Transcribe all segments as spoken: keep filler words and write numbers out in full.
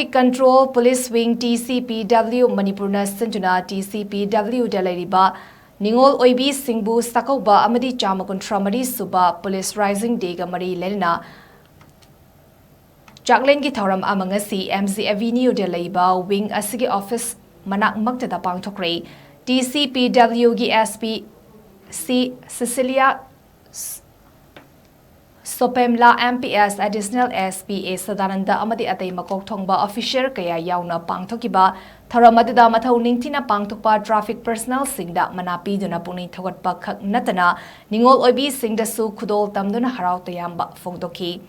Control Police Wing, T C P W, ꯃꯅꯤꯄꯨꯔꯅ ꯁꯤꯟꯗꯨꯅ T C P W ꯗ ꯂꯩꯔꯤꯕ ꯅꯤꯉꯣꯜ ꯑꯣꯏꯕꯤꯁꯤꯡꯕꯨ ꯆꯥꯛꯀꯧꯕ ꯑꯃꯗꯤ ꯆꯥꯝꯃ ꯀꯨꯟꯊ꯭ꯔꯥ ꯃꯔꯤ ꯁꯨꯕ Police Rising Day ꯒ ꯃꯔꯤ ꯂꯩꯅꯅ ꯆꯥꯛꯂꯦꯟꯒꯤ ꯊꯧꯔꯝ ꯑꯃ ꯉꯁꯤ M G Avenue ꯗ ꯂꯩꯕ wing ꯑꯁꯤꯒꯤ office ꯃꯅꯥꯛꯃꯛꯇꯗ ꯄꯥꯡꯊꯣꯛꯈ꯭ꯔꯦ꯫ T C P W ꯒꯤ S P C Cecilia ꯁꯣꯄꯦꯝꯂꯥ, M P S, Additional S P A Sadananda ꯑꯃꯗꯤ ꯑꯇꯩ ꯃꯀꯣꯛ ꯊꯣꯡꯕ officer ꯀꯌꯥ ꯌꯥꯎꯅ ꯄꯥꯡꯊꯣꯛꯈꯤꯕ ꯊꯧꯔꯝ ꯑꯗꯨꯗ ꯃꯊꯧ ꯅꯤꯡꯊꯤꯅ ꯄꯥꯡꯊꯣꯛꯄ traffic personnel ꯁꯤꯡꯗ ꯃꯅꯥ ꯄꯤꯗꯨꯅ ꯄꯨꯛꯅꯤꯡ ꯊꯧꯒꯠꯄ ꯈꯛ ꯅꯠꯇꯅ ꯅꯤꯉꯣꯜ ꯑꯣꯏꯕꯤꯁꯤꯡꯗꯁꯨ ꯈꯨꯗꯣꯜ ꯇꯝꯗꯨꯅ ꯍꯔꯥꯎ ꯇꯌꯥꯝꯕ ꯐꯣꯡꯗꯣꯛꯈꯤ꯫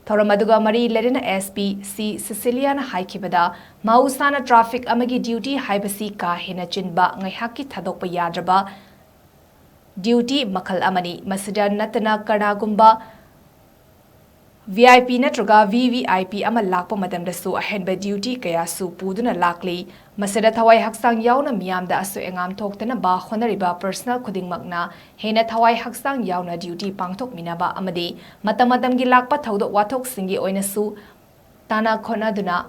ꯊꯧꯔꯝ ꯑꯗꯨꯒ ꯃꯔꯤ ꯂꯩꯅꯅ S P C Cecilia ꯅ ꯍꯥꯏꯈꯤꯕꯗ, ꯃꯍꯧꯁꯥꯅ traffic ꯑꯃꯒꯤ duty ꯍꯥꯏꯕꯁꯤ ꯀꯥ ꯍꯦꯟꯅ ꯆꯤꯟꯕ, ꯉꯥꯏꯍꯥꯛꯀꯤ ꯊꯥꯗꯣꯛꯄ ꯌꯥꯗ꯭ꯔꯕ duty ꯃꯈꯜ ꯑꯃꯅꯤ꯫ ꯃꯁꯤꯗ ꯅꯠꯇꯅ ꯀꯅꯥꯒꯨꯝꯕ V I P ꯅꯠꯇ꯭ꯔꯒ V V I P ꯑꯃ ꯂꯥꯛꯄ ꯃꯇꯝꯗꯁꯨ ꯑꯍꯦꯟꯕ duty ꯀꯌꯥꯁꯨ ꯄꯨꯗꯨꯅ ꯂꯥꯛꯂꯤ꯫ ꯃꯁꯤꯗ ꯊꯋꯥꯏ ꯍꯛꯆꯥꯡ ꯌꯥꯎꯅ ꯃꯤꯌꯥꯝꯗ ꯑꯁꯣꯏ ꯑꯉꯥꯝ ꯊꯣꯛꯇꯅꯕ ꯍꯣꯠꯅꯔꯤꯕ personnel ꯈꯨꯗꯤꯡꯃꯛꯅ ꯍꯦꯟꯅ ꯊꯋꯥꯏ ꯍꯛꯆꯥꯡ ꯌꯥꯎꯅ duty ꯄꯥꯡꯊꯣꯛꯃꯤꯟꯅꯕ ꯑꯃꯗꯤ ꯃꯇꯝ ꯃꯇꯝꯒꯤ ꯂꯥꯛꯄ ꯊꯧꯗꯣꯛ ꯋꯥꯊꯣꯛꯁꯤꯡꯒꯤ ꯑꯣꯏꯅꯁꯨ ꯇꯥꯟꯅ ꯈꯣꯠꯅꯗꯨꯅ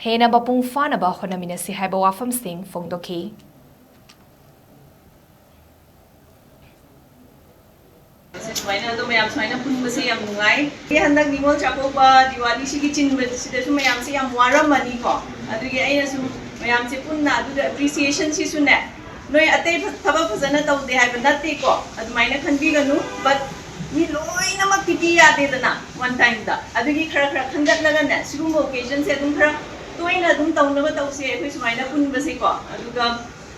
ꯍꯦꯟꯅ ꯃꯄꯨꯡ ꯐꯥꯅꯕ ꯍꯣꯠꯅꯃꯤꯟꯅꯁꯤ ꯍꯥꯏꯕ ꯋꯥꯐꯝꯁꯤꯡ ꯐꯣꯡꯗꯣꯛꯈꯤ꯫ ꯁꯨꯃꯥꯏꯅ ꯑꯗꯣ ꯃꯌꯥꯝ ꯁꯨꯃꯥꯏꯅ ꯄꯨꯟꯕꯁꯦ ꯌꯥꯝ ꯅꯨꯡꯉꯥꯏ꯫ ꯑꯩ ꯍꯟꯗꯛ ꯅꯤꯉꯣꯜ ꯆꯥꯛꯀꯧꯕ, ꯗꯤꯋꯥꯂꯤ ꯁꯤꯒꯤ ꯆꯤꯟꯕꯁꯤꯗꯁꯨ ꯃꯌꯥꯝꯁꯦ ꯌꯥꯝ ꯋꯥꯔꯝꯃꯅꯤꯀꯣ꯫ ꯑꯗꯨꯒꯤ ꯑꯩꯅꯁꯨ ꯃꯌꯥꯝꯁꯦ ꯄꯨꯟꯅ ꯑꯗꯨꯗ appreciation ꯁꯤꯁꯨꯅꯦ, ꯅꯣꯏ ꯑꯇꯩ ꯐ-, ꯊꯕꯛ ꯐꯖꯅ ꯇꯧꯗꯦ ꯍꯥꯏꯕ ꯅꯠꯇꯦꯀꯣ, ꯑꯗꯨꯃꯥꯏꯅ ꯈꯟꯕꯤꯒꯅꯨ꯫ But ꯃꯤ ꯂꯣꯏꯅꯃꯛꯀꯤꯗꯤ ꯌꯥꯗꯦꯗꯅ one time ꯗ꯫ ꯑꯗꯨꯒꯤ ꯈꯔ ꯈꯔ ꯈꯟꯒꯠꯂꯒꯅꯦ, ꯁꯤꯒꯨꯝꯕ occasion ꯁꯦ ꯑꯗꯨꯝ ꯈꯔ ꯇꯣꯏꯅ ꯑꯗꯨꯝ ꯇꯧꯅꯕ ꯇꯧꯁꯦ ꯑꯩꯈꯣꯏ ꯁꯨꯃꯥꯏꯅ ꯄꯨꯟꯕꯁꯦꯀꯣ꯫ ꯑꯗꯨꯒ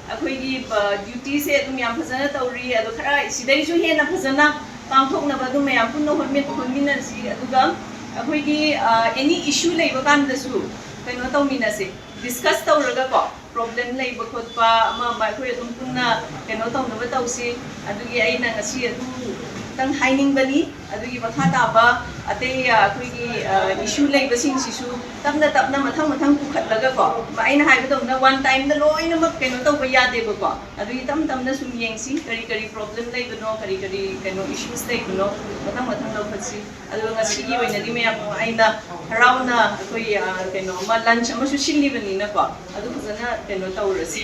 ꯑꯩꯈꯣꯏꯒꯤ, ꯑ, duty ꯁꯦ ꯑꯗꯨꯝ ꯌꯥꯝ ꯐꯖꯅ ꯇꯧꯔꯤ꯫ ꯑꯗꯣ ꯈꯔ ꯁꯤꯗꯩꯁꯨ ꯍꯦꯟꯅ ꯐꯖꯅ ꯄꯥꯡꯊꯣꯛꯅꯕ ꯑꯗꯨꯝ ꯃꯌꯥꯝ ꯄꯨꯟꯅ ꯍꯣꯠꯃꯤꯟ-, ꯍꯣꯠꯃꯤꯟꯅꯁꯤ꯫ ꯑꯗꯨꯒ ꯑꯩꯈꯣꯏꯒꯤ, ꯑ, any issue ꯂꯩꯕ ꯀꯥꯟꯗꯁꯨ ꯀꯩꯅꯣ ꯇꯧꯃꯤꯟꯅꯁꯦ, discuss ꯇꯧꯔꯒꯀꯣ, problem ꯂꯩꯕ ꯈꯣꯠꯄ ꯑꯃ ꯑꯃ ꯑꯩꯈꯣꯏ ꯑꯗꯨꯝ ꯄꯨꯟꯅ ꯀꯩꯅꯣ ꯇꯧꯅꯕ ꯇꯧꯁꯤ꯫ ꯑꯗꯨꯒꯤ ꯑꯩꯅ ꯉꯁꯤ ꯑꯗꯨ ꯈꯤꯇꯪ ꯍꯥꯏꯅꯤꯡꯕꯅꯤ꯫ ꯑꯗꯨꯒꯤ ꯃꯈꯥ ꯇꯥꯕ ꯑꯇꯩ ꯑ, ꯑꯩꯈꯣꯏꯒꯤ ꯏꯁꯨ ꯂꯩꯕꯁꯤꯡꯁꯤꯁꯨ ꯇꯞꯅ ꯇꯞꯅ ꯃꯊꯪ ꯃꯊꯪ ꯄꯨꯈꯠꯂꯒꯀꯣ, ꯑꯩꯅ ꯍꯥꯏꯕꯗꯧꯅ ꯋꯥꯟ ꯇꯥꯏꯝꯗ ꯂꯣꯏꯅꯃꯛ ꯀꯩꯅꯣ ꯇꯧꯕ ꯌꯥꯗꯦꯕꯀꯣ꯫ ꯑꯗꯨꯒꯤ ꯇꯞ ꯇꯞꯅ ꯁꯨꯝ ꯌꯦꯡꯁꯤ, ꯀꯔꯤ ꯀꯔꯤ ꯄ꯭ꯔꯣꯕ꯭ꯂꯦꯝ ꯂꯩꯕꯅꯣ, ꯀꯔꯤ ꯀꯔꯤ ꯀꯩꯅꯣ ꯏꯁꯨꯁ ꯂꯩꯕꯅꯣ, ꯃꯊꯪ ꯃꯊꯪ ꯂꯧꯈꯠꯁꯤ꯫ ꯑꯗꯨꯒ ꯉꯁꯤꯒꯤ ꯑꯣꯏꯅꯗꯤ ꯃꯌꯥꯝ ꯅꯨꯡꯉꯥꯏꯅ ꯍꯔꯥꯎꯅ ꯑꯩꯈꯣꯏ ꯑ, ꯀꯩꯅꯣ ꯑꯃ ꯂꯟꯆ ꯑꯃꯁꯨ ꯁꯤꯜꯂꯤꯕꯅꯤꯅꯀꯣ, ꯑꯗꯨ ꯐꯖꯅ ꯀꯩꯅꯣ ꯇꯧꯔꯁꯤ꯫